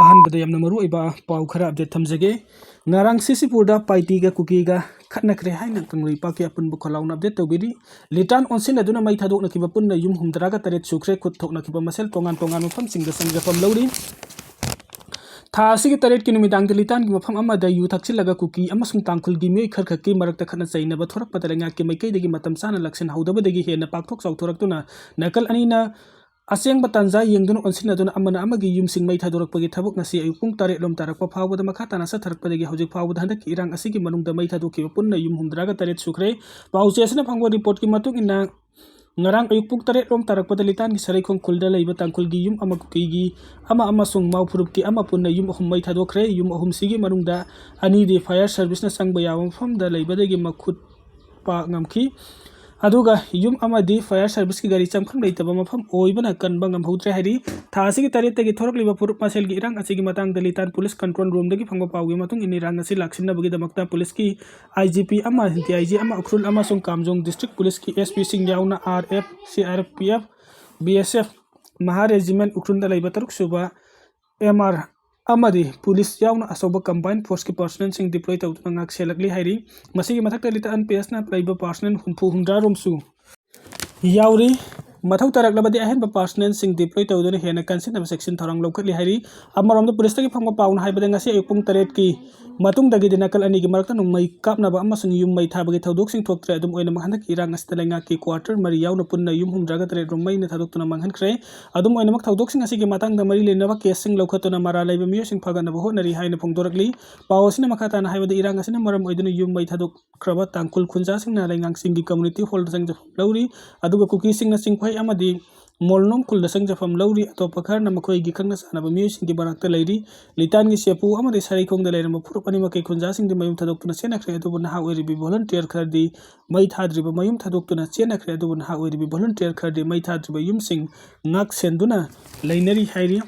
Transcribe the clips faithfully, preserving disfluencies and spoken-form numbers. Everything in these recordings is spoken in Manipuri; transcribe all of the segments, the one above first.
ꯑꯍꯥꯟꯕꯗ ꯌꯥꯝꯅ ꯃꯔꯨꯑꯣꯏꯕ ꯄꯥꯎ ꯈꯔ update ꯊꯝꯖꯒꯦ꯫ ꯉꯔꯥꯡ ꯁꯤꯁꯤꯄꯨꯔꯗ ꯄꯥꯏꯇꯤꯒ ꯀꯨꯀꯤꯒ ꯈꯠꯅꯈ꯭ꯔꯦ ꯍꯥꯏꯅ ꯀꯪꯂꯩꯄꯥꯛꯀꯤ ꯑꯄꯨꯟꯕ ꯈꯣꯜꯂꯥꯎꯅ update ꯇꯧꯕꯤꯔꯤ꯫ ꯂꯤꯇꯥꯟ ꯑꯣꯟꯁꯤꯟꯅꯗꯨꯅ ꯃꯩ ꯊꯥꯗꯣꯛꯅꯈꯤꯕ ꯄꯨꯟꯅ ꯌꯨꯝ ꯍꯨꯝꯗ꯭ꯔꯥꯒ ꯇꯔꯦꯠ ꯁꯨꯈ꯭ꯔꯦ꯫ ꯈꯨꯠ ꯊꯣꯛꯅꯈꯤꯕ ꯃꯁꯦꯜ ꯇꯣꯉꯥꯟ ꯇꯣꯉꯥꯟꯕ ꯃꯐꯝꯁꯤꯡꯗ ꯆꯪꯖꯐꯝ ꯂꯧꯔꯤ꯫ ꯊꯥ ꯑꯁꯤꯒꯤ ꯇꯔꯦꯠꯀꯤ ꯅꯨꯃꯤꯗꯥꯡꯗ ꯂꯤꯇꯥꯟꯒꯤ ꯃꯐꯝ ꯑꯃꯗ ꯌꯨ ꯊꯛꯆꯤꯜꯂꯒ ꯀꯨꯀꯤ ꯑꯃꯁꯨꯡ ꯇꯥꯡꯈꯨꯜꯒꯤ ꯃꯤꯑꯣꯏ ꯈꯔꯈꯛꯀꯤ ꯃꯔꯛꯇ ꯈꯠꯅ ꯆꯩꯅꯕ ꯊꯣꯔꯛꯄꯗ ꯂꯩꯉꯥꯛꯀꯤ ꯃꯥꯏꯀꯩꯗꯒꯤ ꯃꯇꯝ ꯆꯥꯅ ꯂꯥꯛꯁꯤꯟꯍꯧꯗꯕꯗꯒꯤ ꯍꯦꯟꯅ ꯄꯥꯛꯊꯣꯛ ꯆꯥꯎꯊꯣꯔꯛꯇꯨꯅ ꯅꯥꯀꯜ ꯑꯅꯤꯅ ꯑꯆꯦꯡꯕ ꯇꯥꯟꯖꯥ ꯌꯦꯡꯗꯨꯅ ꯑꯣꯟꯁꯤꯟꯅꯗꯨꯅ ꯑꯃꯅ ꯑꯃꯒꯤ ꯌꯨꯝꯁꯤꯡ ꯃꯩ ꯊꯥꯗꯣꯔꯛꯄꯒꯤ ꯊꯕꯛ ꯉꯁꯤ ꯑꯌꯨꯛ ꯄꯨꯡ ꯇꯔꯦꯠ ꯂꯣꯝ ꯇꯥꯔꯛꯄ ꯐꯥꯎꯕꯗ ꯃꯈꯥ ꯇꯥꯅ ꯆꯠꯊꯔꯛꯄꯗꯒꯤ ꯍꯧꯖꯤꯛ ꯐꯥꯎꯕꯗ ꯍꯟꯗꯛꯀꯤ ꯏꯔꯥꯡ ꯑꯁꯤꯒꯤ ꯃꯅꯨꯡꯗ ꯃꯩ ꯊꯥꯗꯣꯛꯈꯤꯕ ꯄꯨꯟꯅ ꯌꯨꯝ ꯍꯨꯝꯗ꯭ꯔꯥꯒ ꯇꯔꯦꯠ ꯁꯨꯈ꯭ꯔꯦ꯫ ꯄꯥꯎꯆꯦ ꯑꯁꯤꯅ ꯐꯪꯕ reportꯀꯤ ꯃꯇꯨꯡ ꯏꯟꯅ, ꯉꯔꯥꯡ ꯑꯌꯨꯛ ꯄꯨꯡ ꯇꯔꯦꯠ ꯂꯣꯝ ꯇꯥꯔꯛꯄꯗ ꯂꯤꯇꯥꯟꯒꯤ ꯁꯔꯩꯈꯣꯡ ꯈꯨꯜꯗ ꯂꯩꯕ ꯇꯥꯡꯈꯨꯜꯒꯤ ꯌꯨꯝ ꯑꯃ, ꯀꯨꯀꯤꯒꯤ ꯑꯃ ꯑꯃꯁꯨꯡ ꯃꯥꯎ ꯐꯨꯔꯨꯞꯀꯤ ꯑꯃ ꯄꯨꯟꯅ ꯌꯨꯝ ꯑꯍꯨꯝ ꯃꯩ ꯊꯥꯗꯣꯛꯈ꯭ꯔꯦ꯫ ꯌꯨꯝ ꯑꯍꯨꯝꯁꯤꯒꯤ ꯃꯅꯨꯡꯗ ꯑꯅꯤꯗꯤ fire serviceꯅ ꯆꯪꯕ ꯌꯥꯕ ꯃꯐꯝꯗ ꯂꯩꯕꯗꯒꯤ ꯃꯈꯨꯠ ꯄꯥꯛ ꯉꯝꯈꯤ꯫ ꯑꯗꯨꯒ ꯌꯨꯝ ꯑꯃꯗꯤ fire serviceꯀꯤ ꯒꯥꯔꯤ ꯆꯪꯐꯝ ꯂꯩꯇꯕ ꯃꯐꯝ ꯑꯣꯏꯕꯅ ꯀꯟꯕ ꯉꯝꯍꯧꯗ꯭ꯔꯦ ꯍꯥꯏꯔꯤ꯫ ꯊꯥ ꯑꯁꯤꯒꯤ ꯇꯔꯦꯠꯇꯒꯤ ꯊꯣꯔꯛꯂꯤꯕ ꯐꯨꯔꯨꯞ ꯃꯁꯦꯜꯒꯤ ꯏꯔꯥꯡ ꯑꯁꯤꯒꯤ ꯃꯇꯥꯡꯗ ꯂꯤꯇꯥꯟ police control roomꯗꯒꯤ ꯐꯪꯕ ꯄꯥꯎꯒꯤ ꯃꯇꯨꯡ ꯏꯟꯅ ꯏꯔꯥꯡ ꯑꯁꯤ ꯂꯥꯛꯁꯤꯟꯅꯕꯒꯤꯗꯃꯛꯇ policeꯀꯤ IGP ꯑꯃ, DIG ꯑꯃ, ꯎꯈ꯭ꯔꯨꯜ ꯑꯃꯁꯨꯡ ꯀꯥꯝꯖꯣꯡ district policeꯀꯤ SPꯁꯤꯡ ꯌꯥꯎꯅ RF, CRPF, BSF, Mahar Regiment ꯎꯈ꯭ꯔꯨꯜꯗ ꯂꯩꯕ ꯇꯔꯨꯛ ꯁꯨꯕ MR ꯑꯃꯗꯤ police ꯌꯥꯎꯅ ꯑꯆꯧꯕ combined forceꯀꯤ personnelꯁꯤꯡ deploy ꯇꯧꯗꯨꯅ ꯉꯥꯛ ꯁꯦꯜꯂꯛꯂꯤ ꯍꯥꯏꯔꯤ꯫ ꯃꯁꯤꯒꯤ ꯃꯊꯛꯇ ꯂꯤꯇꯥꯟ PSꯅ ꯂꯩꯕ personnel ꯍꯨꯝꯐꯨ ꯍꯨꯝꯗ꯭ꯔꯥ ꯔꯣꯝꯁꯨ ꯌꯥꯎꯔꯤ꯫ ꯃꯊꯧ ꯇꯥꯔꯛꯂꯕꯗꯤ ꯑꯍꯦꯟꯕ personnelꯁꯤꯡ deploy ꯇꯧꯗꯨꯅ ꯍꯦꯟꯅ ꯀꯟꯁꯤꯟꯅꯕ ꯆꯦꯛꯁꯤꯟ ꯊꯧꯔꯥꯡ ꯂꯧꯈꯠꯂꯤ ꯍꯥꯏꯔꯤ꯫ ꯑꯃꯔꯣꯝꯗ policeꯇꯒꯤ ꯐꯪꯕ ꯄꯥꯎꯅ ꯍꯥꯏꯕꯗ ꯉꯁꯤ ꯑꯌꯨꯛ ꯄꯨꯡ ꯇꯔꯦꯠꯀꯤ ꯃꯇꯨꯡꯗꯒꯤꯗꯤ ꯅꯥꯀꯜ ꯑꯅꯤꯒꯤ ꯃꯔꯛꯇ ꯅꯣꯡꯃꯩ ꯀꯥꯞꯅꯕ ꯑꯃꯁꯨꯡ ꯌꯨꯝ ꯃꯩ ꯊꯥꯕꯒꯤ ꯊꯧꯗꯣꯛꯁꯤꯡ ꯊꯣꯛꯇ꯭ꯔꯦ꯫ ꯑꯗꯨꯝ ꯑꯣꯏꯅꯃꯛ ꯍꯟꯗꯛꯀꯤ ꯏꯔꯥꯡ ꯑꯁꯤꯗ ꯂꯩꯉꯥꯛꯀꯤ quarter ꯃꯔꯤ ꯌꯥꯎꯅ ꯄꯨꯟꯅ ꯌꯨꯝ ꯍꯨꯝꯗ꯭ꯔꯥꯒ ꯇꯔꯦꯠ ꯔꯣꯝ ꯃꯩꯅ ꯊꯥꯗꯣꯛꯇꯨꯅ ꯃꯥꯡꯍꯟꯈ꯭ꯔꯦ꯫ ꯑꯗꯨꯝ ꯑꯣꯏꯅꯃꯛ ꯊꯧꯗꯣꯛꯁꯤꯡ ꯑꯁꯤꯒꯤ ꯃꯇꯥꯡꯗ ꯃꯔꯤ ꯂꯩꯅꯕ caseꯁꯤꯡ ꯂꯧꯈꯠꯇꯨꯅ ꯃꯔꯥꯜ ꯂꯩꯕ ꯃꯤꯑꯣꯏꯁꯤꯡ ꯐꯥꯒꯠꯅꯕ ꯍꯣꯠꯅꯔꯤ ꯍꯥꯏꯅ ꯐꯣꯡꯗꯣꯔꯛꯂꯤ꯫ ꯄꯥꯎ ꯑꯁꯤꯅ ꯃꯈꯥ ꯇꯥꯅ ꯍꯥꯏꯕꯗ ꯏꯔꯥꯡ ꯑꯁꯤꯅ ꯃꯔꯝ ꯑꯣꯏꯗꯨꯅ ꯌꯨꯝ ꯃꯩ ꯊꯥꯗꯣꯛꯈ꯭ꯔꯕ ꯇꯥꯡꯈꯨꯜ ꯈꯨꯟꯖꯥꯁꯤꯡꯅ ꯂꯩꯉꯥꯡꯆꯤꯡꯒꯤ community hallꯗ ꯆꯪꯖꯐꯝ ꯂꯧꯔꯤ꯫ ꯑꯗꯨꯒ ꯀꯨꯀꯤꯁꯤꯡꯅ ꯆꯤꯡꯈꯣꯏ ꯑꯃꯗꯤ ꯃꯣꯜꯅꯣꯝ ꯈꯨꯜꯗ ꯆꯪꯖꯐꯝ ꯂꯧꯔꯤ꯫ ꯑꯇꯣꯞꯄ ꯈꯔꯅ ꯃꯈꯣꯏꯒꯤ ꯈꯪꯅ ꯆꯥꯟꯅꯕ ꯃꯤꯑꯣꯏꯁꯤꯡꯒꯤ ꯃꯅꯥꯛꯇ ꯂꯩꯔꯤ꯫ ꯂꯤꯇꯥꯟꯒꯤ ꯆꯦꯄꯨ ꯑꯃꯗꯤ ꯁꯔꯩꯈꯣꯡꯗ ꯂꯩꯔꯝꯕ ꯐꯨꯔꯨꯞ ꯑꯅꯤꯃꯛꯀꯤ ꯈꯨꯟꯖꯥꯁꯤꯡꯗꯤ ꯃꯌꯨꯝ ꯊꯥꯗꯣꯛꯇꯨꯅ ꯆꯦꯟꯅꯈ꯭ꯔꯦ꯫ ꯑꯗꯨꯕꯨ ꯅꯍꯥ ꯑꯣꯏꯔꯤꯕꯤ volunteer ꯈꯔꯗꯤ ꯃꯩ ꯊꯥꯗ꯭ꯔꯤꯕ ꯃꯌꯨꯝ ꯊꯥꯗꯣꯛꯇꯨꯅ ꯆꯦꯟꯅꯈ꯭ꯔꯦ꯫ ꯑꯗꯨꯕꯨ ꯅꯍꯥ ꯑꯣꯏꯔꯤꯕꯤ volunteer ꯈꯔꯗꯤ ꯃꯩ ꯊꯥꯗ꯭ꯔꯤꯕ ꯌꯨꯝꯁꯤꯡ ꯉꯥꯛ ꯁꯦꯟꯗꯨꯅ ꯂꯩꯅꯔꯤ ꯍꯥꯏꯔꯤ꯫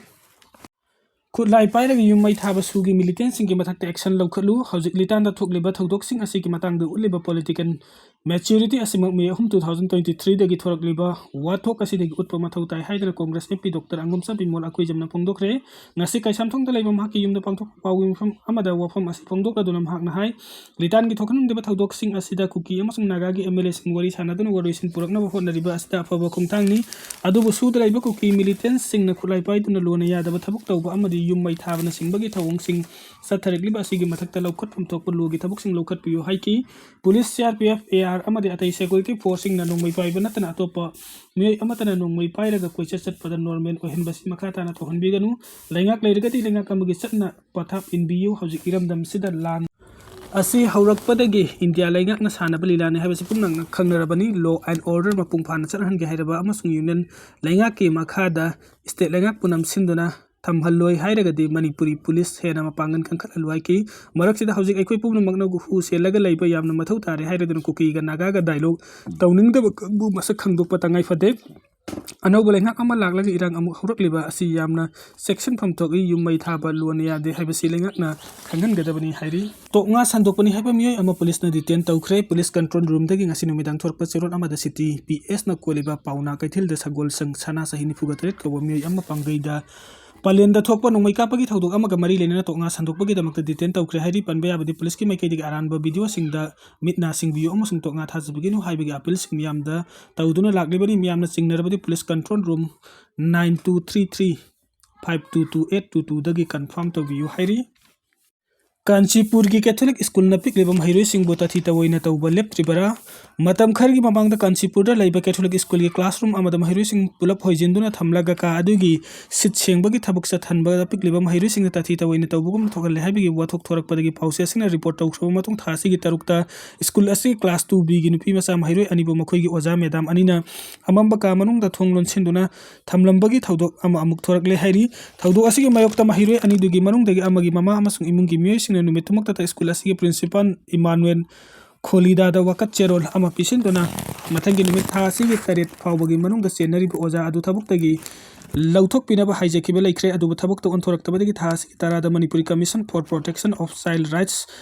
ꯈꯨꯠꯂꯥꯏ ꯄꯥꯏꯔꯒ ꯌꯨꯝ ꯃꯩ ꯊꯥꯕ ꯁꯨꯒꯤ militantꯁꯤꯡꯒꯤ ꯃꯊꯛꯇ action ꯂꯧꯈꯠꯂꯨ꯫ ꯍꯧꯖꯤꯛ ꯂꯤꯇꯥꯟꯗ ꯊꯣꯛꯂꯤꯕ ꯊꯧꯗꯣꯛꯁꯤꯡ ꯑꯁꯤꯒꯤ ꯃꯇꯥꯡꯗ ꯎꯠꯂꯤꯕ political ꯃꯦꯆ꯭ꯌꯨꯔꯤꯇꯤ ꯑꯁꯤꯃꯛ ꯃꯦ ꯑꯍꯨꯝ, two thousand twenty three ꯗꯒꯤ ꯊꯣꯔꯛꯂꯤꯕ ꯋꯥꯊꯣꯛ ꯑꯁꯤꯗꯒꯤ ꯎꯠꯄ ꯃꯊꯧ ꯇꯥꯏ ꯍꯥꯏꯗꯨꯅ Congress M P doctor ꯑꯪꯒꯨꯝꯆꯥ Bimol ꯑꯀꯣꯏꯖꯝꯅ ꯐꯣꯡꯗꯣꯛꯈ꯭ꯔꯦ꯫ ꯉꯁꯤ ꯀꯩꯁꯥꯝꯊꯣꯡꯗ ꯂꯩꯕ ꯃꯍꯥꯛꯀꯤ ꯌꯨꯝꯗ ꯄꯥꯡꯊꯣꯛꯄ ꯄꯥꯎꯒꯤ ꯃꯤꯐꯝ ꯑꯃꯗ ꯋꯥꯐꯝ ꯑꯁꯤ ꯐꯣꯡꯗꯣꯛꯂꯗꯨꯅ ꯃꯍꯥꯛꯅ ꯍꯥꯏ, ꯂꯤꯇꯥꯟꯒꯤ ꯊꯣꯛꯍꯟꯅꯤꯡꯗꯕ ꯊꯧꯗꯣꯛꯁꯤꯡ ꯑꯁꯤꯗ ꯀꯨꯀꯤ ꯑꯃꯁꯨꯡ ꯅꯥꯒꯥꯒꯤ ꯑꯦꯝ ꯑꯦꯜ ꯑꯦꯁꯤꯡ ꯋꯥꯔꯤ ꯁꯥꯟꯅꯗꯨꯅ ꯋꯥꯔꯣꯏꯁꯤꯟ ꯄꯨꯔꯛꯅꯕ ꯍꯣꯠꯅꯔꯤꯕ ꯑꯁꯤꯗ ꯑꯐꯕ ꯈꯣꯡꯊꯥꯡꯅꯤ꯫ ꯑꯗꯨꯕꯨ ꯁꯨꯗ ꯂꯩꯕ ꯀꯨꯀꯤ ꯃꯤꯂꯤꯇꯦꯟꯁꯤꯡꯅ ꯈꯨꯠꯂꯥꯏ ꯄꯥꯏꯗꯨꯅ ꯂꯣꯟꯅ ꯌꯥꯗꯕ ꯊꯕꯛ ꯇꯧꯕ ꯑꯃꯗꯤ ꯌꯨꯝ ꯃꯩ ꯊꯥꯕꯅꯆꯤꯡꯕꯒꯤ ꯊꯧꯑꯣꯡꯁꯤꯡ ꯆꯠꯊꯔꯛꯂꯤꯕ ꯑꯁꯤꯒꯤ ꯃꯊꯛꯇ ꯂꯧꯈꯠꯐꯝ ꯊꯣꯛꯄ ꯂꯣꯒꯤ ꯊꯕꯛꯁꯤꯡ ꯂꯧꯈꯠꯄꯤꯌꯨ ꯍꯥꯏꯈꯤ꯫ Police, C R P F, A R ꯑꯃꯗꯤ ꯑꯇꯩ ꯁꯦꯀ꯭ꯌꯨꯔꯤꯇꯤ ꯐꯣꯔꯁꯁꯤꯡꯅ ꯅꯣꯡꯃꯩ ꯄꯥꯏꯕ ꯅꯠꯇꯅ ꯑꯇꯣꯞꯄ ꯃꯤꯑꯣꯏ ꯑꯃꯠꯇꯅ ꯅꯣꯡꯃꯩ ꯄꯥꯏꯔꯒ ꯀꯣꯏꯆꯠ ꯆꯠꯄꯗ ꯅꯣꯔꯃꯦꯜ ꯑꯣꯏꯍꯟꯕꯁꯤ ꯃꯈꯥ ꯇꯥꯅ ꯇꯧꯍꯟꯕꯤꯒꯅꯨ꯫ ꯂꯩꯉꯥꯛ ꯂꯩꯔꯒꯗꯤ ꯂꯩꯉꯥꯛ ꯑꯃꯒꯤ ꯆꯠꯅ ꯄꯊꯥꯞ ꯏꯟꯕꯤꯌꯨ꯫ ꯍꯧꯖꯤꯛ ꯏꯔꯝꯗꯝꯁꯤꯗ ꯂꯥꯟ ꯑꯁꯤ ꯍꯧꯔꯛꯄꯗꯒꯤ ꯏꯟꯗꯤꯌꯥ ꯂꯩꯉꯥꯛꯅ ꯁꯥꯟꯅꯕ ꯂꯤꯂꯥꯅꯤ ꯍꯥꯏꯕꯁꯤ ꯄꯨꯝꯅꯃꯛꯅ ꯈꯪꯅꯔꯕꯅꯤ꯫ Law and order ꯃꯄꯨꯡ ꯐꯥꯅ ꯆꯠꯍꯟꯒꯦ ꯍꯥꯏꯔꯕ ꯑꯃꯁꯨꯡ ꯌꯨꯅꯤꯌꯟ ꯂꯩꯉꯥꯛꯀꯤ ꯃꯈꯥꯗ ꯁ꯭ꯇꯦꯠ ꯂꯩꯉꯥꯛꯄꯨ ꯅꯝꯁꯤꯟꯗꯨꯅ ꯊꯝꯍꯜꯂꯣꯏ ꯍꯥꯏꯔꯒꯗꯤ ꯃꯅꯤꯄꯨꯔꯤ ꯄꯨꯂꯤꯁ ꯍꯦꯟꯅ ꯃꯄꯥꯡꯒꯜ ꯀꯟꯈꯠꯍꯜꯂꯨ ꯍꯥꯏꯈꯤ꯫ ꯃꯔꯛꯁꯤꯗ ꯍꯧꯖꯤꯛ ꯑꯩꯈꯣꯏ ꯄꯨꯝꯅꯃꯛꯅ ꯍꯨ ꯁꯦꯜꯂꯒ ꯂꯩꯕ ꯌꯥꯝꯅ ꯃꯊꯧ ꯇꯥꯔꯦ ꯍꯥꯏꯔꯗꯨꯅ ꯀꯨꯀꯤꯒ ꯅꯥꯒꯥꯒ ꯗꯥꯏꯂꯣꯛ ꯇꯧꯅꯤꯡꯗꯕ ꯀꯥꯡꯕꯨ ꯃꯁꯛ ꯈꯪꯗꯣꯛꯄ ꯇꯉꯥꯏ ꯐꯗꯦ꯫ ꯑꯅꯧꯕ ꯂꯩꯉꯥꯛ ꯑꯃ ꯂꯥꯛꯂꯒ ꯏꯔꯥꯡ ꯑꯃꯨꯛ ꯍꯧꯔꯛꯂꯤꯕ ꯑꯁꯤ ꯌꯥꯝꯅ ꯆꯦꯛꯁꯤꯟꯐꯝ ꯊꯣꯛꯏ꯫ ꯌꯨꯝ ꯃꯩ ꯊꯥꯕ ꯂꯣꯟꯅ ꯌꯥꯗꯦ ꯍꯥꯏꯕꯁꯤ ꯂꯩꯉꯥꯛꯅ ꯈꯪꯍꯟꯒꯗꯕꯅꯤ ꯍꯥꯏꯔꯤ꯫ ꯇꯣꯛ ꯉꯥ ꯁꯟꯗꯣꯛꯄꯅꯤ ꯍꯥꯏꯕ ꯃꯤꯑꯣꯏ ꯑꯃ ꯄꯨꯂꯤꯁꯅ ꯗꯤꯇꯦꯟ ꯇꯧꯈ꯭ꯔꯦ꯫ ꯄꯨꯂꯤꯁ ꯀꯟꯇ꯭ꯔꯣꯜ ꯔꯨꯝꯗꯒꯤ ꯉꯁꯤ ꯅꯨꯃꯤꯗꯥꯡ ꯊꯣꯔꯛꯄ ꯆꯦꯔꯣꯜ ꯑꯃꯗ ꯁꯤꯇꯤ ꯄꯤ ꯑꯦꯁꯅ ꯀꯣꯜꯂꯤꯕ ꯄꯥꯎꯅꯥ ꯀꯩꯊꯦꯜꯗ ꯁꯒꯣꯜ ꯁꯪ ꯁꯅꯥ ꯆꯍꯤ ꯅꯤꯐꯨꯒ ꯇꯔꯦꯠ ꯀꯧꯕ ꯃꯤꯑꯣꯏ ꯑꯃ ꯄꯥꯡꯒꯩꯗ ꯄꯂꯦꯟꯗ ꯊꯣꯛꯄ ꯅꯣꯡꯃꯩ ꯀꯥꯞꯄꯒꯤ ꯊꯧꯗꯣꯛ ꯑꯃꯒ ꯃꯔꯤ ꯂꯩꯅꯅ ꯇꯣꯛ ꯉꯥ ꯁꯟꯗꯣꯛꯄꯒꯤꯗꯃꯛꯇ ꯗꯤꯇꯦꯟ ꯇꯧꯈ꯭ꯔꯦ ꯍꯥꯏꯔꯤ꯫ ꯄꯟꯕ ꯌꯥꯕꯗꯤ ꯄꯨꯂꯤꯁꯀꯤ ꯃꯥꯏꯀꯩꯗꯒꯤ ꯑꯔꯥꯟꯕ ꯚꯤꯗꯤꯑꯣꯁꯤꯡꯗ ꯃꯤꯠ ꯅꯥ ꯁꯤꯡꯕꯤꯌꯨ ꯑꯃꯁꯨꯡ ꯇꯣꯛ ꯉꯥ ꯊꯥꯖꯕꯤꯒꯅꯨ ꯍꯥꯏꯕꯒꯤ ꯑꯄꯤꯜꯁꯤꯡ ꯃꯤꯌꯥꯝꯗ ꯇꯧꯗꯨꯅ ꯂꯥꯛꯂꯤꯕꯅꯤ꯫ ꯃꯤꯌꯥꯝꯅ ꯆꯤꯡꯅꯔꯕꯗꯤ police control room nine two three three five two two eight two two ꯗꯒꯤ ꯀꯟꯐꯥꯔꯝ ꯇꯧꯕꯤꯌꯨ ꯍꯥꯏꯔꯤ꯫ ꯀꯥꯟꯆꯤꯄꯨꯔꯒꯤ ꯀꯦꯊꯣꯂꯤꯛ ꯁ꯭ꯀꯨꯜꯅ ꯄꯤꯛꯂꯤꯕ ꯃꯍꯩꯔꯣꯏꯁꯤꯡꯕꯨ ꯇꯥꯊꯤ ꯇꯧꯑꯣꯏꯅ ꯇꯧꯕ ꯂꯦꯞꯇ꯭ꯔꯤꯕꯔꯥ? ꯃꯇꯝ ꯈꯔꯒꯤ ꯃꯃꯥꯡꯗ ꯀꯥꯟꯆꯤꯄꯨꯔꯗ ꯂꯩꯕ ꯀꯦꯊꯣꯂꯤꯛ ꯁ꯭ꯀꯨꯜꯒꯤ ꯀ꯭ꯂꯥꯁꯔꯨꯝ ꯑꯃꯗ ꯃꯍꯩꯔꯣꯏꯁꯤꯡ ꯄꯨꯂꯞ ꯍꯣꯏꯖꯤꯟꯗꯨꯅ ꯊꯝꯂꯒ ꯀꯥ ꯑꯗꯨꯒꯤ ꯁꯤꯠ ꯁꯦꯡꯕꯒꯤ ꯊꯕꯛ ꯆꯠꯍꯟꯕꯗ ꯄꯤꯛꯂꯤꯕ ꯃꯍꯩꯔꯣꯏꯁꯤꯡꯅ ꯇꯥꯊꯤ ꯇꯧꯑꯣꯏꯅ ꯇꯧꯕꯒꯨꯝ ꯊꯣꯛꯍꯜꯂꯦ ꯍꯥꯏꯕꯒꯤ ꯋꯥꯊꯣꯛ ꯊꯣꯔꯛꯄꯗꯒꯤ ꯄꯥꯎꯆꯦꯁꯤꯡꯅ ꯔꯤꯄꯣꯔꯠ ꯇꯧꯈ꯭ꯔꯕ ꯃꯇꯨꯡ ꯊꯥ ꯑꯁꯤꯒꯤ ꯇꯔꯨꯛꯇ ꯁ꯭ꯀꯨꯜ ꯑꯁꯤꯒꯤ ꯀ꯭ꯂꯥꯁ two B ꯒꯤ ꯅꯨꯄꯤ ꯃꯆꯥ ꯃꯍꯩꯔꯣꯏ ꯑꯅꯤꯕꯨ ꯃꯈꯣꯏꯒꯤ ꯑꯣꯖꯥ ꯃꯦꯗꯥꯝ ꯑꯅꯤꯅ ꯑꯃꯝꯕ ꯀꯥ ꯃꯅꯨꯡꯗ ꯊꯣꯡ ꯂꯣꯟꯁꯤꯟꯗꯨꯅ ꯊꯝꯂꯝꯕꯒꯤ ꯊꯧꯗꯣꯛ ꯑꯃ ꯑꯃꯨꯛ ꯊꯣꯔꯛꯂꯦ ꯍꯥꯏꯔꯤ꯫ ꯊꯧꯗꯣꯛ ꯑꯁꯤꯒꯤ ꯃꯥꯌꯣꯛꯇ ꯃꯍꯩꯔꯣꯏ ꯑꯅꯤꯗꯨꯒꯤ ꯃꯅꯨꯡꯗꯒꯤ ꯑꯃꯒꯤ ꯃꯃꯥ ꯑꯃꯁꯨꯡ ꯏꯃꯨꯡꯒꯤ ꯃꯤꯑꯣꯏꯁꯤꯡꯅ ꯅꯨꯃꯤꯠ ꯇꯨꯃꯛꯇꯗ ꯁ꯭ꯀꯨꯜ ꯑꯁꯤꯒꯤ ꯄ꯭ꯔꯤꯟꯁꯤꯄꯥꯜ ꯏꯃꯥꯅꯨꯑꯦꯜ ꯈꯣꯂꯤꯗꯥꯗ ꯋꯥꯀꯠ ꯆꯦꯔꯣꯜ ꯑꯃ ꯄꯤꯁꯤꯟꯗꯨꯅ ꯃꯊꯪꯒꯤ ꯅꯨꯃꯤꯠ ꯊꯥ ꯑꯁꯤꯒꯤ ꯇꯔꯦꯠ ꯐꯥꯎꯕꯒꯤ ꯃꯅꯨꯡꯗ ꯆꯦꯟꯅꯔꯤꯕ ꯑꯣꯖꯥ ꯑꯗꯨ ꯊꯕꯛꯇꯒꯤ ꯂꯧꯊꯣꯛꯄꯤꯅꯕ ꯍꯥꯏꯖꯈꯤꯕ ꯂꯩꯈ꯭ꯔꯦ꯫ ꯑꯗꯨꯕꯨ ꯊꯕꯛꯇ ꯑꯣꯟꯊꯣꯔꯛꯇꯕꯗꯒꯤ ꯊꯥ ꯑꯁꯤꯒꯤ ꯇꯔꯥꯗ Manipuri Commission for Protection of Child Rights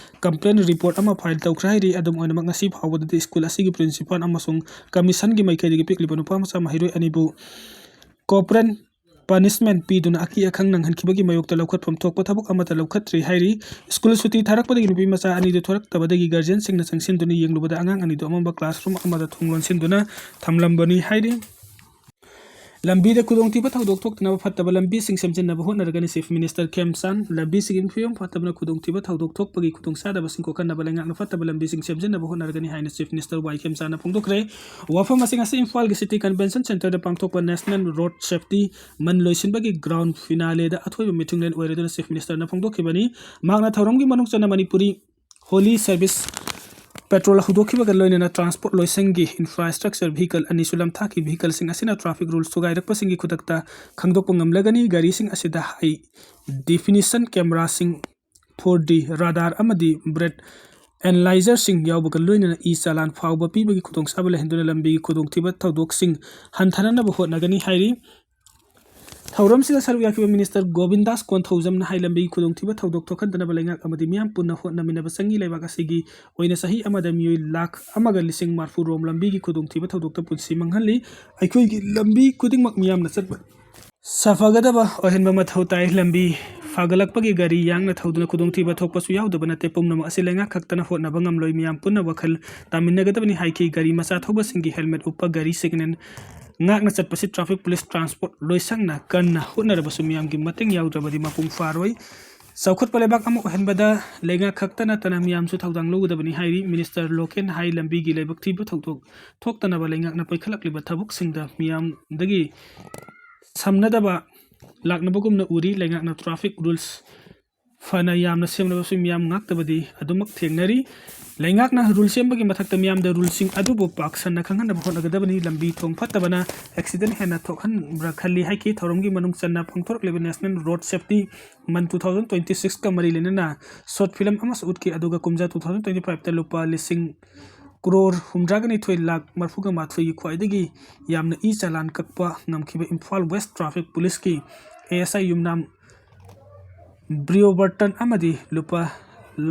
complaint report ꯑꯃ file ꯇꯧꯈ꯭ꯔꯦ ꯍꯥꯏꯔꯤ꯫ ꯑꯗꯨꯝ ꯑꯣꯏꯅꯃꯛ, ꯉꯁꯤ ꯐꯥꯎꯕꯗꯗꯤ ꯁ꯭ꯀꯨꯜ ꯑꯁꯤꯒꯤ principal ꯑꯃꯁꯨꯡ commissionꯒꯤ ꯃꯥꯏꯀꯩꯗꯒꯤ ꯄꯤꯛꯂꯤꯕ ꯅꯨꯄꯥ ꯃꯆꯥ ꯃꯍꯩꯔꯣꯏ ꯑꯅꯤꯕꯨ corporal punishment ꯄꯤꯗꯨꯅ ꯑꯀꯤ ꯑꯈꯪ ꯅꯪꯍꯟꯈꯤꯕꯒꯤ ꯃꯥꯌꯣꯛꯇ ꯂꯧꯈꯠꯐꯝ ꯊꯣꯛꯄ ꯊꯕꯛ ꯑꯃꯠꯇ ꯂꯧꯈꯠꯇ꯭ꯔꯤ ꯍꯥꯏꯔꯤ꯫ ꯁ꯭ꯀꯨꯜ ꯁꯨꯇꯤ ꯊꯥꯔꯛꯄꯗꯒꯤ ꯅꯨꯄꯤ ꯃꯆꯥ ꯑꯅꯤꯗꯨ ꯊꯣꯔꯛꯇꯕꯗꯒꯤ guardianꯁꯤꯡꯅ ꯆꯪꯁꯤꯟꯗꯨꯅ ꯌꯦꯡꯂꯨꯕꯗ ꯑꯉꯥꯡ ꯑꯅꯤꯗꯨ ꯑꯃꯝꯕ classroom ꯑꯃꯗ ꯊꯣꯡ ꯂꯣꯟꯁꯤꯟꯗꯨꯅ ꯊꯝꯂꯝꯕꯅꯤ ꯍꯥꯏꯔꯤ꯫ ꯂꯝꯕꯤꯗ ꯈꯨꯗꯣꯡꯊꯤꯕ ꯊꯧꯗꯣꯛ ꯊꯣꯛꯇꯅꯕ ꯐꯠꯇꯕ ꯂꯝꯕꯤꯁꯤꯡ ꯁꯦꯝꯖꯤꯟꯅꯕ ꯍꯣꯠꯅꯔꯒꯅꯤ꯫ Chief Minister ꯈꯦꯝꯆꯥꯟ ꯂꯝꯕꯤꯁꯤꯡꯒꯤ ꯐꯤꯕꯝ ꯐꯠꯇꯕꯅ ꯈꯨꯗꯣꯡꯊꯤꯕ ꯊꯧꯗꯣꯛ ꯊꯣꯛꯄꯒꯤ ꯈꯨꯗꯣꯡꯆꯥꯗꯕꯁꯤꯡ ꯀꯣꯛꯍꯟꯅꯕ ꯂꯩꯉꯥꯛꯅ ꯐꯠꯇꯕ ꯂꯝꯕꯤꯁꯤꯡ ꯁꯦꯝꯖꯤꯟꯅꯕ ꯍꯣꯠꯅꯔꯒꯅꯤ ꯍꯥꯏꯅ Chief Minister ꯋꯥꯏ ꯈꯦꯝꯆꯥꯟꯅ ꯐꯣꯡꯗꯣꯛꯈ꯭ꯔꯦ꯫ ꯋꯥꯐꯝ ꯑꯁꯤ ꯉꯁꯤ ꯏꯝꯐꯥꯜꯒꯤ City Convention Centreꯗ ꯄꯥꯡꯊꯣꯛꯄ National Road Safety Month ꯂꯣꯏꯁꯤꯟꯕꯒꯤ grand finaleꯗ ꯑꯊꯣꯏꯕ ꯃꯤꯊꯨꯡꯂꯦꯟ ꯑꯣꯏꯔꯗꯨꯅ Chief Ministerꯅ ꯐꯣꯡꯗꯣꯛꯈꯤꯕꯅꯤ꯫ ꯃꯍꯥꯛꯅ ꯊꯧꯔꯝꯒꯤ ꯃꯅꯨꯡ ꯆꯟꯅ ꯃꯅꯤꯄꯨꯔꯤ Holy Service patrol ꯍꯧꯗꯣꯛꯈꯤꯕꯒ ꯂꯣꯏꯅꯅ transport ꯂꯣꯏꯁꯪꯒꯤ infrastructure vehicle ꯑꯅꯤꯁꯨ ꯂꯝꯊꯥꯛꯀꯤ vehicleꯁꯤꯡ ꯑꯁꯤꯅ traffic rules ꯊꯨꯒꯥꯏꯔꯛꯄꯁꯤꯡꯒꯤ ꯈꯨꯗꯛꯇ ꯈꯪꯗꯣꯛꯄ ꯉꯝꯂꯒꯅꯤ꯫ ꯒꯥꯔꯤꯁꯤꯡ ꯑꯁꯤꯗ high definition cameraꯁꯤꯡ, four D radar ꯑꯃꯗꯤ breath analyzerꯁꯤꯡ ꯌꯥꯎꯕꯒ ꯂꯣꯏꯅꯅ e-challan ꯐꯥꯎꯕ ꯄꯤꯕꯒꯤ ꯈꯨꯗꯣꯡꯆꯥꯕ ꯂꯩꯍꯟꯗꯨꯅ ꯂꯝꯕꯤꯒꯤ ꯈꯨꯗꯣꯡꯊꯤꯕ ꯊꯧꯗꯣꯛꯁꯤꯡ ꯍꯟꯊꯅꯅꯕ ꯍꯣꯠꯅꯒꯅꯤ ꯍꯥꯏꯔꯤ꯫ ꯊꯧꯔꯝꯁꯤꯗ ꯁꯔꯨꯛ ꯌꯥꯈꯤꯕ Minister ꯒꯣꯕꯤꯟꯗꯥꯁ ꯀꯣꯟꯊꯧꯖꯝꯅ ꯍꯥꯏ, ꯂꯝꯕꯤꯒꯤ ꯈꯨꯗꯣꯡꯊꯤꯕ ꯊꯧꯗꯣꯛ ꯊꯣꯛꯍꯟꯗꯅꯕ ꯂꯩꯉꯥꯛ ꯑꯃꯗꯤ ꯃꯤꯌꯥꯝ ꯄꯨꯟꯅ ꯍꯣꯠꯅꯃꯤꯟꯅꯕ ꯆꯪꯏ꯫ ꯂꯩꯕꯥꯛ ꯑꯁꯤꯒꯤ ꯑꯣꯏꯅ ꯆꯍꯤ ꯑꯃꯗ ꯃꯤꯑꯣꯏ ꯂꯥꯈ ꯑꯃꯒ ꯂꯤꯁꯤꯡ ꯃꯔꯤꯐꯨ ꯔꯣꯝ ꯂꯝꯕꯤꯒꯤ ꯈꯨꯗꯣꯡꯊꯤꯕ ꯊꯧꯗꯣꯛꯇ ꯄꯨꯟꯁꯤ ꯃꯥꯡꯍꯜꯂꯤ꯫ ꯑꯩꯈꯣꯏꯒꯤ ꯂꯝꯕꯤ ꯈꯨꯗꯤꯡꯃꯛ ꯃꯤꯌꯥꯝꯅ ꯆꯠꯄ ꯁꯥꯐꯒꯗꯕ ꯑꯣꯏꯍꯟꯕ ꯃꯊꯧ ꯇꯥꯏ꯫ ꯂꯝꯕꯤ ꯐꯒꯠꯂꯛꯄꯒꯤ ꯒꯥꯔꯤ ꯌꯥꯡꯅ ꯊꯧꯗꯨꯅ ꯈꯨꯗꯣꯡꯊꯤꯕ ꯊꯣꯛꯄꯁꯨ ꯌꯥꯎꯗꯕ ꯅꯠꯇꯦ꯫ ꯄꯨꯝꯅꯃꯛ ꯑꯁꯤ ꯂꯩꯉꯥꯛ ꯈꯛꯇꯅ ꯍꯣꯠꯅꯕ ꯉꯝꯂꯣꯏ꯫ ꯃꯤꯌꯥꯝ ꯄꯨꯟꯅ ꯋꯥꯈꯜ ꯇꯥꯃꯤꯟꯅꯒꯗꯕꯅꯤ ꯍꯥꯏꯈꯤ꯫ ꯒꯥꯔꯤ ꯃꯆꯥ ꯊꯧꯕꯁꯤꯡꯒꯤ helmet ꯎꯞꯄ, ꯒꯥꯔꯤ second hand ꯉꯥꯛꯅ ꯆꯠꯄꯁꯤ traffic police, transport ꯂꯣꯏꯁꯪꯅ ꯀꯟꯅ ꯍꯣꯠꯅꯔꯕꯁꯨ ꯃꯤꯌꯥꯝꯒꯤ ꯃꯇꯦꯡ ꯌꯥꯎꯗ꯭ꯔꯕꯗꯤ ꯃꯄꯨꯡ ꯐꯥꯔꯣꯏ꯫ ꯆꯥꯎꯈꯠꯄ ꯂꯩꯕꯥꯛ ꯑꯃ ꯑꯣꯏꯍꯟꯕꯗ ꯂꯩꯉꯥꯛ ꯈꯛꯇ ꯅꯠꯇꯅ ꯃꯤꯌꯥꯝꯁꯨ ꯊꯧꯗꯥꯡ ꯂꯧꯒꯗꯕꯅꯤ ꯍꯥꯏꯔꯤ꯫ Minister ꯂꯣꯀꯦꯟ ꯍꯥꯏ, ꯂꯝꯕꯤꯒꯤ ꯂꯥꯏꯕꯛ ꯊꯤꯕ ꯊꯧꯗꯣꯛ ꯊꯣꯛꯇꯅꯕ ꯂꯩꯉꯥꯛꯅ ꯄꯥꯏꯈꯠꯂꯛꯂꯤꯕ ꯊꯕꯛꯁꯤꯡꯗ ꯃꯤꯌꯥꯝꯗꯒꯤ ꯁꯝꯅꯗꯕ ꯂꯥꯛꯅꯕꯒꯨꯝꯅ ꯎꯔꯤ꯫ ꯂꯩꯉꯥꯛꯅ traffic rules ꯐꯅ ꯌꯥꯝꯅ ꯁꯦꯝꯂꯕꯁꯨ ꯃꯤꯌꯥꯝ ꯉꯥꯛꯇꯕꯗꯤ ꯑꯗꯨꯃꯛ ꯊꯦꯡꯅꯔꯤ꯫ ꯂꯩꯉꯥꯛꯅ rule ꯁꯦꯝꯕꯒꯤ ꯃꯊꯛꯇ ꯃꯤꯌꯥꯝꯗ ruleꯁꯤꯡ ꯑꯗꯨꯕꯨ ꯄꯥꯛ ꯁꯟꯅ ꯈꯪꯍꯟꯅꯕ ꯍꯣꯠꯅꯒꯗꯕꯅꯤ꯫ ꯂꯝꯕꯤ ꯊꯣꯡ ꯐꯠꯇꯕꯅ accident ꯍꯦꯟꯅ ꯊꯣꯛꯍꯟꯕ꯭ꯔꯥ ꯈꯜꯂꯤ ꯍꯥꯏꯈꯤ꯫ ꯊꯧꯔꯝꯒꯤ ꯃꯅꯨꯡ ꯆꯟꯅ ꯄꯥꯡꯊꯣꯔꯛꯂꯤꯕ National Road Safety Month two thousand twenty sixꯀ ꯃꯔꯤ ꯂꯩꯅꯅ short film ꯑꯃꯁꯨ ꯎꯠꯈꯤ, ꯑꯗꯨꯒ ꯀꯨꯝꯖꯥ two thousand twenty fiveꯇ ꯂꯨꯄꯥ ꯂꯤꯁꯤꯡ ꯀ꯭ꯔꯣꯔ ꯍꯨꯝꯗ꯭ꯔꯥꯒ ꯅꯤꯊꯣꯏ ꯂꯥꯈ ꯃꯔꯐꯨꯒ ꯃꯥꯊꯣꯏꯒꯤ ꯈ꯭ꯋꯥꯏꯗꯒꯤ ꯌꯥꯝꯅ ꯏ ꯆꯂꯥꯟ ꯀꯛꯄ ꯉꯝꯈꯤꯕ ꯏꯝꯐꯥꯜ ꯋꯦꯁ ꯇ꯭ꯔꯥꯐꯤꯛ ꯄꯨꯂꯤꯁꯀꯤ ꯑꯦ ꯑꯦꯁ ꯑꯥꯏ ꯌꯨꯝꯅꯥꯝ ꯕ꯭ꯔꯤꯌꯣꯕꯔꯇꯟ ꯑꯃꯗꯤ ꯂꯨꯄꯥ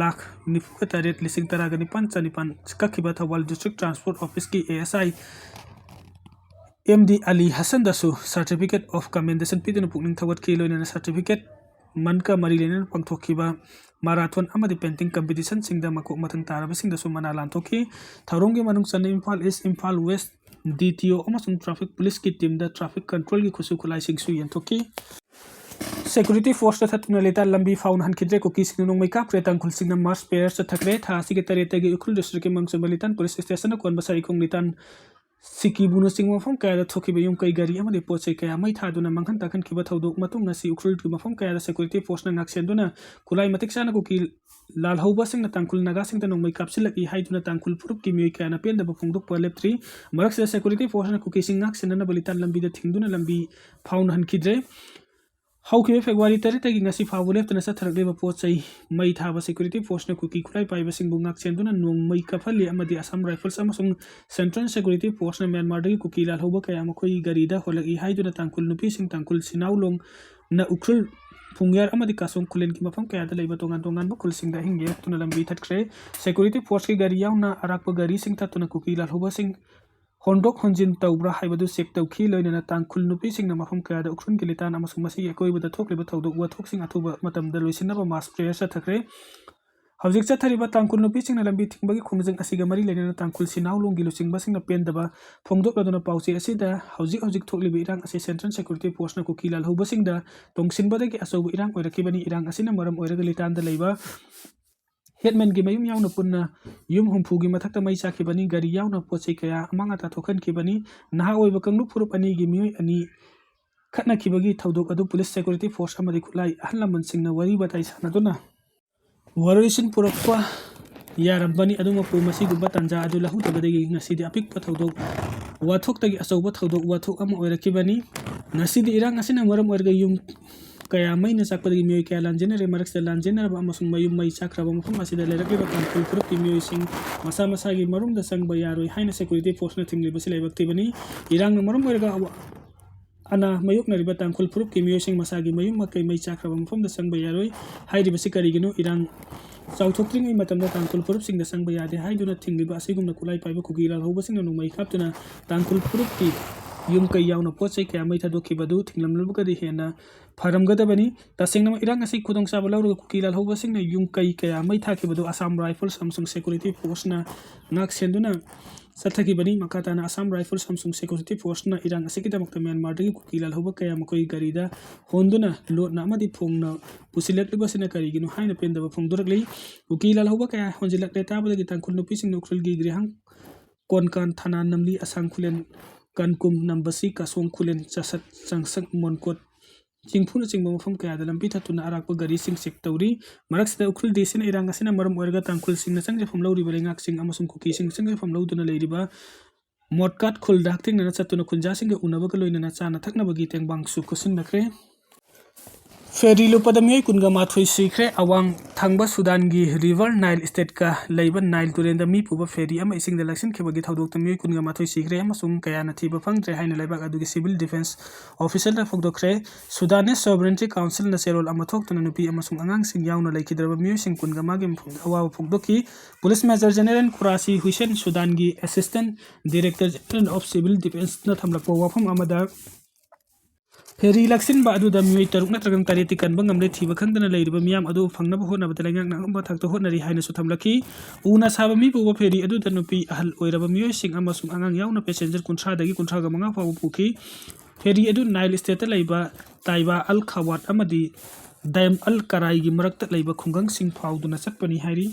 ꯂꯥꯈ ꯅꯤꯐꯨꯒ ꯇꯔꯦꯠ ꯂꯤꯁꯤꯡ ꯇꯔꯥꯒ ꯅꯤꯄꯥꯟ ꯆꯅꯤꯄꯥꯟ ꯀꯛꯈꯤꯕ ꯊꯧꯕꯥꯜ ꯗꯤꯁꯇ꯭ꯔꯤꯛ ꯇ꯭ꯔꯥꯟꯁꯄꯣꯔꯠ ꯑꯣꯐꯤꯁꯀꯤ A S I M D Ali ꯍꯁꯟꯗꯁꯨ Certificate of Commendation ꯄꯤꯗꯨꯅ ꯄꯨꯛꯅꯤꯡ ꯊꯧꯒꯠꯈꯤ꯫ ꯂꯣꯏꯅꯅ ꯁꯥꯔꯇꯤꯐꯤꯀꯦꯠ ꯃꯟꯀ ꯃꯔꯤ ꯂꯩꯅꯅ ꯄꯥꯡꯊꯣꯛꯈꯤꯕ ꯃꯥꯔꯥꯊꯣꯟ ꯑꯃꯗꯤ ꯄꯦꯟꯇꯤꯡ ꯀꯝꯄꯤꯇꯤꯁꯟꯁꯤꯡꯗ ꯃꯀꯣꯛ ꯃꯊꯪ ꯇꯥꯔꯕꯁꯤꯡꯗꯁꯨ ꯃꯅꯥ ꯂꯥꯟꯊꯣꯛꯈꯤ꯫ ꯊꯧꯔꯝꯒꯤ ꯃꯅꯨꯡ ꯆꯟꯅ ꯏꯝꯐꯥꯜ ꯏꯁ, ꯏꯝꯐꯥꯜ ꯋꯦꯁ ꯗꯤ ꯇꯤ ꯑꯣ ꯑꯃꯁꯨꯡ ꯇ꯭ꯔꯥꯐꯤꯛ ꯄꯨꯂꯤꯁꯀꯤ ꯇꯤꯝꯗ ꯇ꯭ꯔꯥꯐꯤꯛ ꯀꯟꯇ꯭ꯔꯣꯜꯒꯤ ꯈꯨꯠꯁꯨ ꯈꯨꯠꯂꯥꯏꯁꯤꯡꯁꯨ ꯌꯦꯟꯊꯣꯛꯈꯤ꯫ ꯁꯦꯀ꯭ꯌꯨꯔꯤꯇꯤ ꯐꯣꯔꯁꯇ ꯊꯠꯇꯨꯅ ꯂꯤꯇꯥꯟ ꯂꯝꯕꯤ ꯐꯥꯎꯅꯍꯟꯈꯤꯗ꯭ꯔꯦ꯫ ꯀꯨꯀꯤꯁꯤꯡꯅ ꯅꯣꯡꯃꯩ ꯀꯥꯞꯈ꯭ꯔꯦ꯫ ꯇꯥꯡꯈꯨꯜꯁꯤꯡꯅ ꯃꯥꯔꯆ ꯄ꯭ꯔꯦꯌꯔ ꯆꯠꯊꯈ꯭ꯔꯦ꯫ ꯊꯥ ꯑꯁꯤꯒꯤ ꯇꯔꯦꯠꯇꯒꯤ ꯎꯈ꯭ꯔꯨꯜ ꯗꯤꯁꯇ꯭ꯔꯤꯛꯀꯤ ꯃꯥꯡꯖꯝꯕ ꯂꯤꯇꯥꯟ ꯄꯨꯂꯤꯁ ꯁ꯭ꯇꯦꯁꯟꯅ ꯀꯣꯟꯕ ꯁꯥꯔꯤꯈꯣꯡ ꯂꯤꯇꯥꯟ ꯁꯤꯀꯤꯕꯨꯅꯆꯤꯡꯕ ꯃꯐꯝ ꯀꯌꯥꯗ ꯊꯣꯛꯈꯤꯕ ꯌꯨꯝ ꯀꯩ, ꯒꯥꯔꯤ ꯑꯃꯗꯤ ꯄꯣꯠ ꯆꯩ ꯀꯌꯥ ꯃꯩ ꯊꯥꯗꯨꯅ ꯃꯥꯡꯍꯟ ꯇꯥꯛꯍꯟꯈꯤꯕ ꯊꯧꯗꯣꯛ ꯃꯇꯨꯡ ꯉꯁꯤ ꯎꯈ꯭ꯔꯨꯜꯒꯤ ꯃꯐꯝ ꯀꯌꯥꯗ ꯁꯦꯀ꯭ꯌꯨꯔꯤꯇꯤ ꯐꯣꯔꯁꯅ ꯉꯥꯛꯁꯦꯟꯗꯨꯅ ꯈꯨꯠꯂꯥꯏ ꯃꯇꯤꯛ ꯆꯥꯅ ꯀꯨꯀꯤ ꯂꯥꯜꯍꯧꯕꯁꯤꯡꯅ ꯇꯥꯡꯈꯨꯜ ꯅꯥꯒꯥꯁꯤꯡꯗ ꯅꯣꯡꯃꯩ ꯀꯥꯞꯁꯤꯜꯂꯛꯏ ꯍꯥꯏꯗꯨꯅ ꯇꯥꯡꯈꯨꯜ ꯐꯨꯔꯨꯞꯀꯤ ꯃꯤꯑꯣꯏ ꯀꯌꯥꯅ ꯄꯦꯟꯗꯕ ꯐꯣꯡꯗꯣꯛꯄ ꯂꯦꯞꯇ꯭ꯔꯤ꯫ ꯃꯔꯛꯁꯤꯗ ꯁꯦꯀ꯭ꯌꯨꯔꯤꯇꯤ ꯐꯣꯔꯁꯅ ꯀꯨꯀꯤꯁꯤꯡ ꯉꯥꯛꯁꯦꯟꯅꯅꯕ ꯂꯤꯇꯥꯟ ꯂꯝꯕꯤꯗ ꯊꯤꯡꯗꯨꯅ ꯂꯝꯕꯤ ꯐꯥꯎꯅꯍꯟꯈꯤꯗ꯭ꯔꯦ꯫ ꯍꯧꯈꯤꯕ ꯐꯦꯕ꯭ꯔꯨꯋꯥꯔꯤ ꯇꯔꯦꯠꯇꯒꯤ ꯉꯁꯤ ꯐꯥꯎꯕ ꯂꯦꯞꯇꯅ ꯆꯠꯊꯔꯛꯂꯤꯕ ꯄꯣꯠ ꯆꯩ ꯃꯩ ꯊꯥꯕ ꯁꯦꯀ꯭ꯌꯨꯔꯤꯇꯤ ꯐꯣꯔꯁꯅ ꯀꯨꯀꯤ ꯈꯨꯠꯂꯥꯏ ꯄꯥꯏꯕꯁꯤꯡꯕꯨ ꯉꯥꯛꯁꯦꯟꯗꯨꯅ ꯅꯣꯡꯃꯩ ꯀꯥꯞꯍꯜꯂꯤ ꯑꯃꯗꯤ ꯑꯁꯥꯝ ꯔꯥꯏꯐꯜꯁ ꯑꯃꯁꯨꯡ ꯁꯦꯟꯇ꯭ꯔꯦꯜ ꯁꯦꯀ꯭ꯌꯨꯔꯤꯇꯤ ꯐꯣꯔꯁꯅ ꯃ꯭ꯌꯥꯟꯃꯥꯔꯗꯒꯤ ꯀꯨꯀꯤ ꯂꯥꯜꯍꯧꯕ ꯀꯌꯥ ꯃꯈꯣꯏꯒꯤ ꯒꯥꯔꯤꯗ ꯍꯣꯜꯂꯛꯏ ꯍꯥꯏꯗꯨꯅ ꯇꯥꯡꯈꯨꯜ ꯅꯨꯄꯤꯁꯤꯡ ꯇꯥꯡꯈꯨꯜ ꯁꯤꯅꯥꯎꯂꯣꯡꯅ ꯎꯈ꯭ꯔꯨꯜ, ꯐꯨꯡꯌꯥꯔ ꯑꯃꯗꯤ ꯀꯥꯁꯣꯡ ꯈꯨꯂꯦꯟꯒꯤ ꯃꯐꯝ ꯀꯌꯥꯗ ꯂꯩꯕ ꯇꯣꯉꯥꯟ ꯇꯣꯉꯥꯟꯕ ꯈꯨꯜꯁꯤꯡꯗ ꯑꯍꯤꯡ ꯂꯦꯛꯇꯨꯅ ꯂꯝꯕꯤ ꯊꯠꯈ꯭ꯔꯦ꯫ ꯁꯦꯀ꯭ꯌꯨꯔꯤꯇꯤ ꯐꯣꯔꯁꯀꯤ ꯒꯥꯔꯤ ꯌꯥꯎꯅ ꯑꯔꯥꯛꯄ ꯒꯥꯔꯤꯁꯤꯡ ꯊꯠꯇꯨꯅ ꯀꯨꯀꯤ ꯂꯥꯜꯍꯧꯕꯁꯤꯡ ꯍꯣꯟꯗꯣꯛ ꯍꯣꯟꯖꯤꯟ ꯇꯧꯕ꯭ꯔꯥ ꯍꯥꯏꯕꯗꯨ ꯆꯦꯛ ꯇꯧꯈꯤ꯫ ꯂꯣꯏꯅꯅ ꯇꯥꯡꯈꯨꯜ ꯅꯨꯄꯤꯁꯤꯡꯅ ꯃꯐꯝ ꯀꯌꯥꯗ ꯎꯈ꯭ꯔꯨꯜꯒꯤ ꯂꯤꯇꯥꯟ ꯑꯃꯁꯨꯡ ꯃꯁꯤꯒꯤ ꯑꯀꯣꯏꯕꯗ ꯊꯣꯛꯂꯤꯕ ꯊꯧꯗꯣꯛ ꯋꯥꯊꯣꯛꯁꯤꯡ ꯑꯊꯨꯕ ꯃꯇꯝꯗ ꯂꯣꯏꯁꯤꯟꯅꯕ ꯃꯥꯁ ꯄ꯭ꯔꯦꯌꯔ ꯆꯠꯊꯈ꯭ꯔꯦ꯫ ꯍꯧꯖꯤꯛ ꯆꯠꯊꯔꯤꯕ ꯇꯥꯡꯈꯨꯜ ꯅꯨꯄꯤꯁꯤꯡꯅ ꯂꯝꯕꯤ ꯊꯤꯡꯕꯒꯤ ꯈꯣꯡꯖꯪ ꯑꯁꯤꯒ ꯃꯔꯤ ꯂꯩꯅꯅ ꯇꯥꯡꯈꯨꯜ ꯁꯤꯅꯥꯎꯂꯣꯡꯒꯤ ꯂꯨꯆꯤꯡꯕꯁꯤꯡꯅ ꯄꯦꯟꯗꯕ ꯐꯣꯡꯗꯣꯛꯂꯗꯨꯅ ꯄꯥꯎꯆꯦ ꯑꯁꯤꯗ ꯍꯧꯖꯤꯛ ꯍꯧꯖꯤꯛ ꯊꯣꯛꯂꯤꯕ ꯏꯔꯥꯡ ꯑꯁꯤ ꯁꯦꯟꯇ꯭ꯔꯦꯜ ꯁꯦꯀ꯭ꯌꯨꯔꯤꯇꯤ ꯐꯣꯔꯁꯅ ꯀꯨꯀꯤ ꯂꯥꯜꯍꯧꯕꯁꯤꯡꯗ ꯇꯣꯡꯁꯤꯟꯕꯗꯒꯤ ꯑꯆꯧꯕ ꯏꯔꯥꯡ ꯑꯣꯏꯔꯛꯈꯤꯕꯅꯤ꯫ ꯏꯔꯥꯡ ꯑꯁꯤꯅ ꯃꯔꯝ ꯑꯣꯏꯔꯒ ꯂꯤꯇꯥꯟꯗ ꯂꯩꯕ ꯍꯦꯠꯃꯦꯟꯒꯤ ꯃꯌꯨꯝ ꯌꯥꯎꯅ ꯄꯨꯟꯅ ꯌꯨꯝ ꯍꯨꯝꯐꯨꯒꯤ ꯃꯊꯛꯇ ꯃꯩ ꯆꯥꯛꯈꯤꯕꯅꯤ꯫ ꯒꯥꯔꯤ ꯌꯥꯎꯅ ꯄꯣꯠ ꯆꯩ ꯀꯌꯥ ꯑꯃꯥꯡ ꯑꯇꯥ ꯊꯣꯛꯍꯟꯈꯤꯕꯅꯤ꯫ ꯅꯍꯥ ꯑꯣꯏꯕ ꯀꯥꯡꯂꯨꯞ ꯐꯨꯔꯨꯞ ꯑꯅꯤꯒꯤ ꯃꯤꯑꯣꯏ ꯑꯅꯤ ꯈꯠꯅꯈꯤꯕꯒꯤ ꯊꯧꯗꯣꯛ ꯑꯗꯨ ꯄꯨꯂꯤꯁ, ꯁꯦꯀ꯭ꯌꯨꯔꯤꯇꯤ ꯐꯣꯔꯁ ꯑꯃꯗꯤ ꯈꯨꯠꯂꯥꯏ ꯑꯍꯜ ꯂꯃꯟꯁꯤꯡꯅ ꯋꯥꯔꯤ ꯋꯥꯇꯥꯏ ꯁꯥꯟꯅꯗꯨꯅ ꯋꯥꯔꯣꯏꯁꯤꯟ ꯄꯨꯔꯛꯄ ꯌꯥꯔꯝꯕꯅꯤ꯫ ꯑꯗꯨꯃꯛꯄꯨ ꯃꯁꯤꯒꯨꯝꯕ ꯇꯥꯟꯖꯥ ꯑꯗꯨ ꯂꯧꯍꯧꯗꯕꯗꯒꯤ ꯉꯁꯤꯗꯤ ꯑꯄꯤꯛꯄ ꯊꯧꯗꯣꯛ ꯋꯥꯊꯣꯛꯇꯒꯤ ꯑꯆꯧꯕ ꯊꯧꯗꯣꯛ ꯋꯥꯊꯣꯛ ꯑꯃ ꯑꯣꯏꯔꯛꯈꯤꯕꯅꯤ꯫ ꯉꯁꯤꯗꯤ ꯏꯔꯥꯡ ꯑꯁꯤꯅ ꯃꯔꯝ ꯑꯣꯏꯔꯒ ꯌꯨꯝ ꯀꯌꯥ ꯃꯩꯅ ꯆꯥꯛꯄꯗꯒꯤ ꯃꯤꯑꯣꯏ ꯀꯌꯥ ꯂꯥꯟꯖꯦꯟꯅꯔꯦ꯫ ꯃꯔꯛꯁꯤꯗ ꯂꯥꯟꯖꯦꯟꯅꯔꯕ ꯑꯃꯁꯨꯡ ꯃꯌꯨꯝ ꯃꯩ ꯆꯥꯛꯈ꯭ꯔꯕ ꯃꯐꯝ ꯑꯁꯤꯗ ꯂꯩꯔꯛꯂꯤꯕ ꯇꯥꯡꯈꯨꯜ ꯐꯨꯔꯨꯞꯀꯤ ꯃꯤꯑꯣꯏꯁꯤꯡ ꯃꯁꯥ ꯃꯁꯥꯒꯤ ꯃꯔꯨꯝꯗ ꯆꯪꯕ ꯌꯥꯔꯣꯏ ꯍꯥꯏꯅ security forceꯅ ꯊꯤꯡꯂꯤꯕꯁꯤ ꯂꯥꯏꯕꯛ ꯊꯤꯕꯅꯤ꯫ ꯏꯔꯥꯡꯅ ꯃꯔꯝ ꯑꯣꯏꯔꯒ ꯑꯋꯥ-, ꯑꯅꯥ ꯃꯥꯌꯣꯛꯅꯔꯤꯕ ꯇꯥꯡꯈꯨꯜ ꯐꯨꯔꯨꯞꯀꯤ ꯃꯤꯑꯣꯏꯁꯤꯡ ꯃꯁꯥꯒꯤ ꯃꯌꯨꯝ ꯃꯀꯩ ꯃꯩ ꯆꯥꯛꯈ꯭ꯔꯕ ꯃꯐꯝꯗ ꯆꯪꯕ ꯌꯥꯔꯣꯏ꯫ ꯍꯥꯏꯔꯤꯕꯁꯤ ꯀꯔꯤꯒꯤꯅꯣ? ꯏꯔꯥꯡ ꯆꯥꯎꯊꯣꯛꯇ꯭ꯔꯤꯉꯩ ꯃꯇꯝꯗ ꯇꯥꯡꯈꯨꯜ ꯐꯨꯔꯨꯞꯁꯤꯡꯗ ꯆꯪꯕ ꯌꯥꯗꯦ ꯍꯥꯏꯗꯨꯅ ꯊꯤꯡꯂꯤꯕ ꯑꯁꯤꯒꯨꯝꯅ ꯈꯨꯠꯂꯥꯏ ꯄꯥꯏꯕ ꯀꯨꯀꯤ ꯂꯥꯜꯍꯧꯕꯁꯤꯡꯅ ꯅꯣꯡꯃꯩ ꯀꯥꯞꯇꯨꯅ ꯇꯥꯡꯈꯨꯜ ꯐꯨꯔꯨꯞꯀꯤ ꯌꯨꯝ ꯀꯩ ꯌꯥꯎꯅ ꯄꯣꯠ ꯆꯩ ꯀꯌꯥ ꯃꯩ ꯊꯥꯗꯣꯛꯈꯤꯕ ꯑꯗꯨ ꯊꯤꯡꯂꯝꯂꯕꯒꯗꯤ ꯍꯦꯟꯅ ꯐꯔꯝꯒꯗꯕꯅꯤ꯫ ꯇꯁꯦꯡꯅꯃꯛ ꯏꯔꯥꯡ ꯑꯁꯤ ꯈꯨꯗꯣꯡꯆꯥꯕ ꯂꯧꯔꯒ ꯀꯨꯀꯤ ꯂꯥꯜꯍꯧꯕꯁꯤꯡꯅ ꯌꯨꯝ ꯀꯩ ꯀꯌꯥ ꯃꯩ ꯊꯥꯈꯤꯕꯗꯨ Assam Rifles ꯑꯃꯁꯨꯡ security forceꯅ ꯉꯥꯛ ꯁꯦꯟꯗꯨꯅ ꯆꯠꯊꯈꯤꯕꯅꯤ꯫ ꯃꯈꯥ ꯇꯥꯅ Assam Rifles ꯑꯃꯁꯨꯡ security forceꯅ ꯏꯔꯥꯡ ꯑꯁꯤꯒꯤꯗꯃꯛꯇ ꯃ꯭ꯌꯥꯟꯃꯥꯔꯗꯒꯤ ꯀꯨꯀꯤ ꯂꯥꯜꯍꯧꯕ ꯀꯌꯥ ꯃꯈꯣꯏ ꯒꯥꯔꯤꯗ ꯍꯣꯟꯗꯨꯅ ꯂꯣꯠꯅ ꯑꯃꯗꯤ ꯐꯣꯡꯅ ꯄꯨꯁꯤꯜꯂꯛꯂꯤꯕꯁꯤꯅ ꯀꯔꯤꯒꯤꯅꯣ ꯍꯥꯏꯅ ꯄꯦꯟꯗꯕ ꯐꯣꯡꯗꯣꯔꯛꯂꯤ꯫ ꯀꯨꯀꯤ ꯂꯥꯜꯍꯧꯕ ꯀꯌꯥ ꯍꯣꯟꯖꯤꯜꯂꯛꯂꯦ ꯇꯥꯕꯗꯒꯤ ꯇꯥꯡꯈꯨꯜ ꯅꯨꯄꯤꯁꯤꯡꯅ ꯎꯈ꯭ꯔꯨꯜꯒꯤ ꯒ꯭ꯔꯤꯍꯥꯡ, ꯀꯣꯟꯀꯥꯟ, ꯊꯅꯥ, ꯅꯝꯂꯤ, ꯑꯁꯥꯡ ꯈꯨꯂꯦꯟ, ꯀꯟꯀꯨꯝ, ꯅꯝꯕꯁꯤ, ꯀꯥꯁꯣꯡ ꯈꯨꯂꯦꯟ, ꯆꯁꯠ, ꯆꯪꯁꯛ, ꯃꯣꯟꯀꯣꯠ, ꯆꯤꯡꯐꯨꯅꯆꯤꯡꯕ ꯃꯐꯝ ꯀꯌꯥꯗ ꯂꯝꯕꯤ ꯊꯠꯇꯨꯅ ꯑꯔꯥꯛꯄ ꯒꯥꯔꯤꯁꯤꯡ check ꯇꯧꯔꯤ꯫ ꯃꯔꯛꯁꯤꯗ ꯎꯈ꯭ꯔꯨꯜ DCꯅ ꯏꯔꯥꯡ ꯑꯁꯤꯅ ꯃꯔꯝ ꯑꯣꯏꯔꯒ ꯇꯥꯡꯈꯨꯜꯁꯤꯡꯅ ꯆꯪꯖꯐꯝ ꯂꯧꯔꯤꯕ ꯂꯩꯉꯥꯛꯁꯤꯡ ꯑꯃꯁꯨꯡ ꯀꯨꯀꯤꯁꯤꯡꯅ ꯆꯪꯖꯐꯝ ꯂꯧꯗꯨꯅ ꯂꯩꯔꯤꯕ ꯃꯣꯠꯀꯥꯠ ꯈꯨꯜꯗ ꯍꯛꯊꯦꯡꯅꯅ ꯆꯠꯇꯨꯅ ꯈꯨꯟꯖꯥꯁꯤꯡꯒ ꯎꯅꯕꯒ ꯂꯣꯏꯅꯅ ꯆꯥꯅ ꯊꯛꯅꯕꯒꯤ ꯇꯦꯡꯕꯥꯡꯁꯨ ꯈꯨꯠꯁꯤꯟꯅꯈ꯭ꯔꯦ꯫ Ferry ꯂꯨꯞꯄꯗ ꯃꯤꯑꯣꯏ ꯀꯨꯟꯒ ꯃꯥꯊꯣꯏ ꯁꯤꯈ꯭ꯔꯦ꯫ ꯑꯋꯥꯡ ꯊꯪꯕ ꯁꯨꯗꯥꯟꯒꯤ River Nile stateꯀ ꯂꯩꯕ ꯅꯥꯏꯜ ꯇꯨꯔꯦꯜꯗ ꯃꯤ ꯄꯨꯕ ferry ꯑꯃ ꯏꯁꯤꯡꯗ ꯂꯥꯛꯁꯤꯟꯈꯤꯕꯒꯤ ꯊꯧꯗꯣꯛꯇ ꯃꯤꯑꯣꯏ ꯀꯨꯟꯒ ꯃꯥꯊꯣꯏ ꯁꯤꯈ꯭ꯔꯦ ꯑꯃꯁꯨꯡ ꯀꯌꯥꯅ ꯊꯤꯕ ꯐꯪꯗ꯭ꯔꯦ ꯍꯥꯏꯅ ꯂꯩꯕꯥꯛ ꯑꯗꯨꯒꯤ civil defence officialꯅ ꯐꯣꯡꯗꯣꯛꯈ꯭ꯔꯦ꯫ Sudanese Sovereignty Councilꯅ ꯆꯦꯔꯣꯜ ꯑꯃ ꯊꯣꯛꯇꯨꯅ ꯅꯨꯄꯤ ꯑꯃꯁꯨꯡ ꯑꯉꯥꯡꯁꯤꯡ ꯌꯥꯎꯅ ꯂꯩꯈꯤꯗ꯭ꯔꯕ ꯃꯤꯑꯣꯏꯁꯤꯡ ꯀꯨꯟꯒ ꯃꯉꯥꯒꯤ ꯃꯐꯝꯗ ꯑꯋꯥꯕ ꯐꯣꯡꯗꯣꯛꯈꯤ꯫ Police Major General ꯈꯨꯔꯥꯁꯤ Hussain ꯁꯨꯗꯥꯟꯒꯤ Assistant Director General of Civil Defenceꯅ ꯊꯝꯂꯛꯄ ꯋꯥꯐꯝ ꯑꯃꯗ ferry ꯂꯥꯛꯁꯤꯟꯕ ꯑꯗꯨꯗ ꯃꯤꯑꯣꯏ ꯇꯔꯨꯛ ꯅꯠꯇ꯭ꯔꯒ ꯇꯔꯦꯠꯇꯤ ꯀꯟꯕ ꯉꯝꯂꯦ꯫ ꯊꯤꯕ ꯈꯪꯗꯅ ꯂꯩꯔꯤꯕ ꯃꯤꯌꯥꯝ ꯑꯗꯨ ꯐꯪꯅꯕ ꯍꯣꯠꯅꯕꯗ ꯂꯩꯉꯥꯛꯅ ꯑꯉꯝꯕ ꯊꯥꯛꯇ ꯍꯣꯠꯅꯔꯤ ꯍꯥꯏꯅꯁꯨ ꯊꯝꯂꯛꯈꯤ꯫ ꯎꯅ ꯁꯥꯕ ꯃꯤ ꯄꯨꯕ ferry ꯑꯗꯨꯗ ꯅꯨꯄꯤ, ꯑꯍꯜ ꯑꯣꯏꯔꯕ ꯃꯤꯑꯣꯏꯁꯤꯡ ꯑꯃꯁꯨꯡ ꯑꯉꯥꯡ ꯌꯥꯎꯅ passenger ꯀꯨꯟꯊ꯭ꯔꯥꯗꯒꯤ ꯀꯨꯟꯊ꯭ꯔꯥꯒ ꯃꯉꯥ ꯐꯥꯎꯕ ꯄꯨꯈꯤ꯫ Ferry ꯑꯗꯨ ꯅꯥꯏꯜ stateꯇ ꯂꯩꯕ ꯇꯥꯏꯕꯥ ꯑꯜ ꯈꯋꯥꯠ ꯑꯃꯗꯤ ꯗꯥꯏꯝ ꯑꯜ ꯀꯔꯥꯏꯒꯤ ꯃꯔꯛꯇ ꯂꯩꯕ ꯈꯨꯡꯒꯪꯁꯤꯡ ꯐꯥꯎꯗꯨꯅ ꯆꯠꯄꯅꯤ ꯍꯥꯏꯔꯤ꯫